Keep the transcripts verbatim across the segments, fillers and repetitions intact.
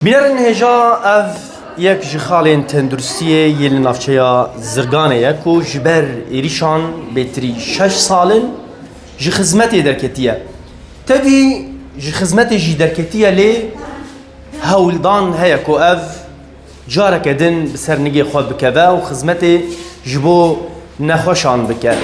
Bînerin hêja ev yek ji xalên tenduristiyê yê li navçeya Zirganê ye ku ji ber êrîşan bêtirî şeş sal in ji xizmetê derketiye. Tevî ji xizmetê jî derketiye lê hewldan heye ku ev careke din bi ser nigê xwe bikeve û xizmetê ji bo nexweşan bike.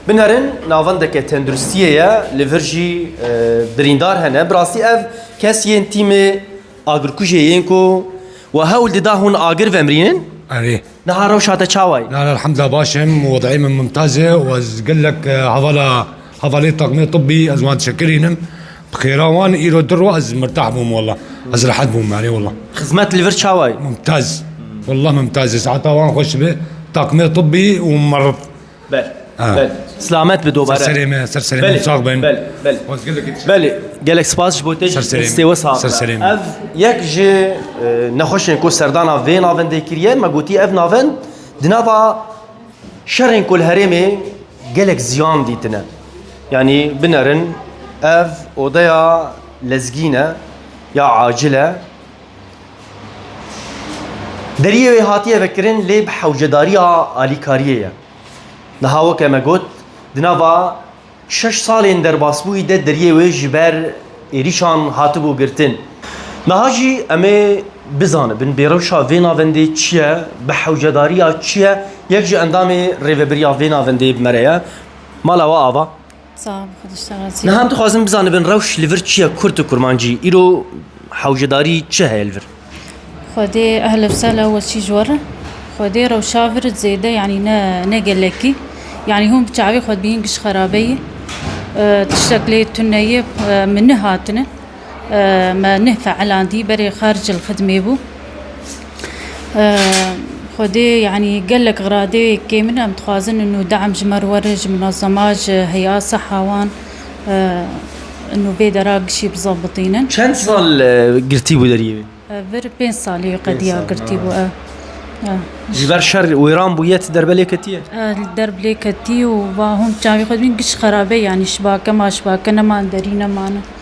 Binerin navendeke tenduristiyê ye, li vir jî e, birîndar hene. Bi rastî ev kes yên tîmê agirkujê yên ku we hewl dida hûn agir vemirînin. Erê. Niha rewşa te çawa ye? Na, elhamdulillah baş im, wed'î min mumtaz e û ez gelek, e, hevala, hevalê takmê tibbî ez wan dişekirînim. Bi xêra wan îro du roj ez mirtah bûm wela. Ez rehet bûm, erê wela. Xizmet li vir çawa ye? Mumtaz. Wela mumtaz e. Saeta wan xweş be. Takmê tibbî û merif. Bel. Ha. Bel. Silamet bi dobare. Ser serê me, ser serê me, Belê, sax bin. Belê, belê. Belê, gelek spas ji bo te jî. Ser serê me. Destê we sax. Ser serê me. Ev yek ji, e, nexweşên ku serdana vê navendê kiriye, me gotî ev navend di nava şerên ku li herêmê gelek ziyan dîtine. Yanî binerin ev odeya lezgîn e ya acil e. Deriyê wê hatiye vekirin lê bi hewcedariya alîkariyê ye. Niha weke me got, di nava şeş salên derbasbûyî de deriyê wê ji ber êrîşan hatibû girtin. Niha jî em ê bizanibin bêrewşa vê navendê çi ye, bi hewcedariya çi ye, yek ji endamê rêvebiriya vê navendê bi me re ye. Mala we ava. Sağ ol, Xwedê razî. Niha em dixwazin bizanibin rewş li vir çi ye, kurt û kurmancî. Îro hewcedarî çi heye li vir? Xwedê ehla ve sehla we çî ji we re. Xwedê rewşa vir zêde, yanî ne, ne gelekî. Yanî hûn bi çavê xwe dibînin giş xerabe ye. E, tiştek lê tune ye, e, min nehatine. E, me neh feelandî berê xerc li xidmê bû. E, Xwedê, yanî gelek xiradê kêm in, em dixwazin û de'm ji me re were, ji munezema, ji heya seha wan, e, û vê dera gişî bizebitînin. Çend sal, e, girtî bû deriyê wê? E, vir pênc salî qediya girtî bû, e. E. Ji ber şer wêran bûye, ti derbe lê ketiye? E, li derb lê ketî û va hûn çavê xwe dibîn giş xerabe, yanî şibake ma şibake neman, derî nemane.